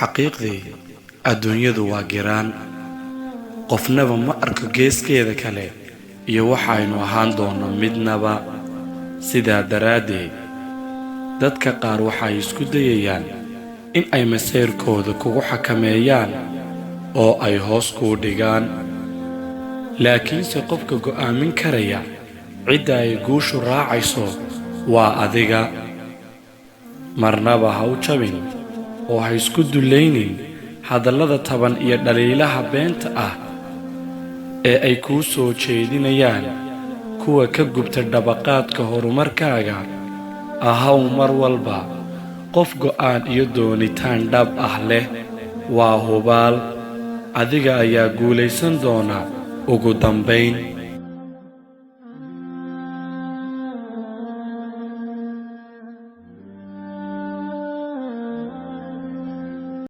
Xaqiiqdii, adduunyadu waa giraan. Qofnaba ma arko geeskeeda kale iyo waxaynu ahaan doonno midnaba. Sidaa daraaddeed, dadka qaar waxay isku dayayaan in ay masayrkooda kugu xakameeyaan oo ay hoos kuu dhigaan. Laakiinse qofka go'aamin karaya cidda ay guushu raacayso waa adiga. Marnaba ha u jabin oo ha isku dullaynin hadallada taban iyo dhaliilaha beenta ah ee ay kuu soo jeedinayaan kuwa ka gubta dhabaqaadka horumarkaaga. Ahaw mar walba qof go'aan iyo doonitaan dhab ah leh. Waa hubaal, adiga ayaa guulaysan doona ugu dambayn.